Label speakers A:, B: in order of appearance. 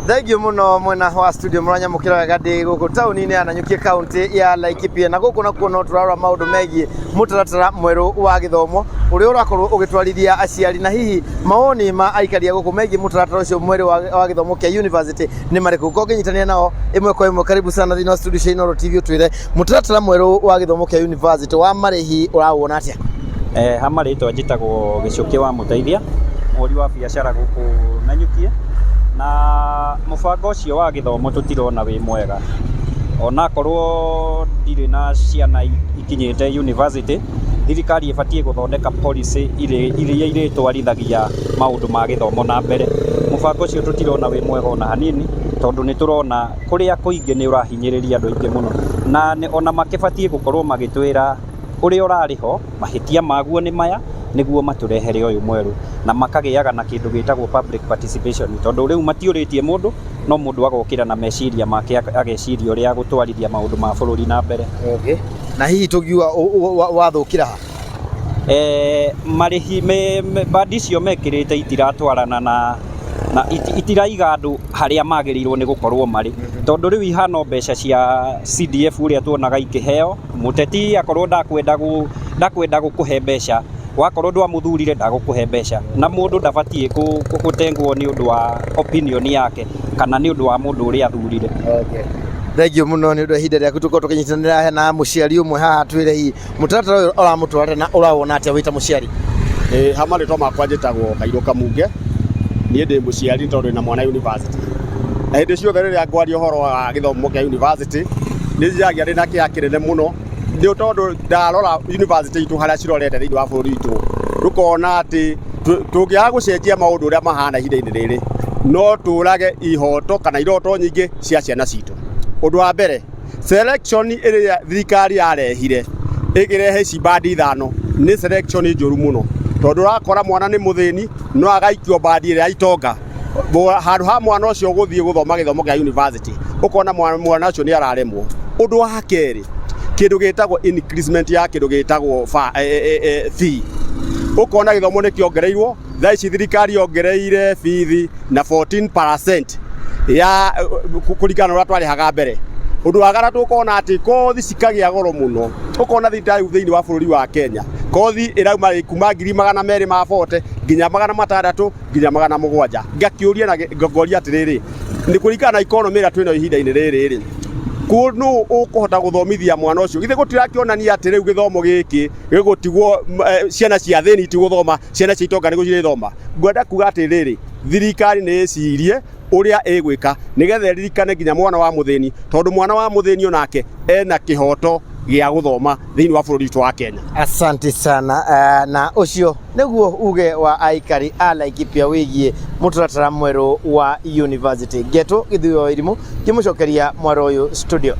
A: Thank you muno mwena wa studio mũranyamũkĩra wega. Ndĩ gũkũ taũni-inĩ ya Nanyuki, kaunti ya Laikipia, na gũkũ nakuo no tũrarora maũndũ megiĩ mũtaratara mwerũ wa gĩthomo ũrĩa ũrakorwo ũgĩtwarithia aciari, na hihi mawoni ma aikari a gũkũ megiĩ mũtaratara ũcio mwerũ wa gĩthomo kĩa university nĩ marĩkũ. Ko ngĩnyitanĩra nao ĩmwe kwa ĩmwe. Karibu sana thĩinĩ wa studio cia Inooro TV, ũtwĩre mũtaratara mwerũ wa gĩthomo kĩa university wa marĩhi ũrawona atĩa?
B: Ha marĩtwa njĩtagwo Gĩcũkĩ wa Mũteithia, mũhũri wa biacara gũkũ Nanyuki, na mũbango ũcio wa gĩthomo tũtirona wĩ mwega. Onakorwo ndirĩ na ciana ikinyĩte university, thirikari ĩbatiĩ gũthondeka policy iria irĩtwarithagia maũndũ ma gĩthomo na mbere. Mũbango ũcio tũtirona wĩ mwega ona hanini, tondũ nĩ tũrona kũrĩa kũingĩ nĩ ũrahinyĩrĩria andũ aingĩ mũno, na ona makĩbatiĩ gũkorwo magĩtwĩra ũrĩa ũrarĩ ho, mahĩtia maguo nĩ maya, nĩguo matũrehere ũyũ mwerũ, na makagĩaga na kĩndũ gĩtagwo public participation, tondũ rĩu matiũrĩtie mũndũ, no mũndũ agokĩra na meciria make, ageciria ũrĩa agũtwarithia maũndũ ma bũrũri na mbere.
A: Okay. Na hihi tũngiuga wathũkĩra ha?
B: Marĩhi bandi icio mekĩrĩte itiratwarana na itiraiga andũ harĩa magĩrĩirwo nĩ gũkorwo marĩ, tondũ rĩu ihana mbeca cia CDF ũrĩa tuonaga ikĩheo mũteti. Akorwo ndakwenda gũkũhe mbeca, wakorwo ndwamũthurire, ndagũkũhe mbeca. Na mũndũ ndabatiĩ gũtengwo nĩ ũndũ wa opinion yake kana nĩ ũndũ wa mũndũ ũrĩa athurire.
A: Okay. Thank you mũno nĩ ũndũ wa ihinda rĩaku. Tũkorwo tũkĩnyitanĩra na mũciari ũmwe haha, twĩre hihi mũtaratara ũyũ ũramũtwara na ũrawona atĩa wĩ ta mũciari?
C: Ĩ ha marĩtwa makwa njĩtagwo Kairũ Kamunge. Niĩ ndĩ mũciari tondũ ndĩna mwana university. Na hĩndĩ ciothe rĩrĩa ngwaria ũhoro wa gĩthomo kĩa university, nĩ njagia ndĩna kĩeha kĩnene mũno, nĩ tondũ ndarora university itũ harĩa cirorete thĩinĩ wa bũrũri witũ, tũkona atĩ tũngĩaga gũcenjia maũndũ ũrĩa mahana ihinda-inĩ rĩrĩ, no tũrage ihoto kana iroto nyingĩ cia ciana citũ. Ũndũ wa mbere, selection ĩrĩa thirikari yarehire ĩkĩrehe ici bandi ithano nĩ selection njũru mũno, tondũ ũrakora mwana nĩ mũthĩni no agaikio bandi ĩrĩa ya itonga handũ ha mwana ũcio gũthiĩ gũthoma gĩthomo kĩa university, ũkona mwana ũcio nĩ araremwo. Ũndũ wa kerĩ, kĩndũ gĩtagwo increment ya kĩndũ gĩtagwo fee, ũkona gĩthomo nĩ kĩongereirwo. Thaa ici thirikari yongereire bithi na 14% ya kũringana na ũrĩa twarĩhaga mbere. Ũndũ wa gatatũ, ũkona atĩ kothi cikagĩa goro mũno. Ũkona thirikari thĩinĩ wa bũrũri wa Kenya kothi ĩrauma kuma 240,000 nginya 600 nginya 700. Ngakĩũria na ngoria atĩrĩrĩ, nĩ kũringana na economy ĩrĩa twĩnayo ihinda-inĩ rĩrĩ rĩ, nũ ũkũhota gũthomithia mwana ũcio? Githĩ gũtirakĩonania atĩ rĩu gĩthomo gĩkĩ gĩgũtigwo ciana cia athĩni itigũthoma, ciana cia itonga nĩguo cirĩthoma? Ngwenda kuga atĩrĩrĩ, thirikari nĩ ĩcirie ũrĩa ĩgwĩka nĩgetha ĩririkane nginya mwana wa mũthĩni, tondũ mwana wa mũthĩni onake ena kĩhoto gĩa gũthoma thĩinĩ wa bũrũri witũ wa Kenya.
A: Asante sana. Na ũcio nĩguo uge wa aikari a Laikipia wĩgiĩ mũtaratara mwerũ wa university. Ngetwo Gĩthuyo wa Irimũ, ngĩmũcokeria mwaro ũyũ studio.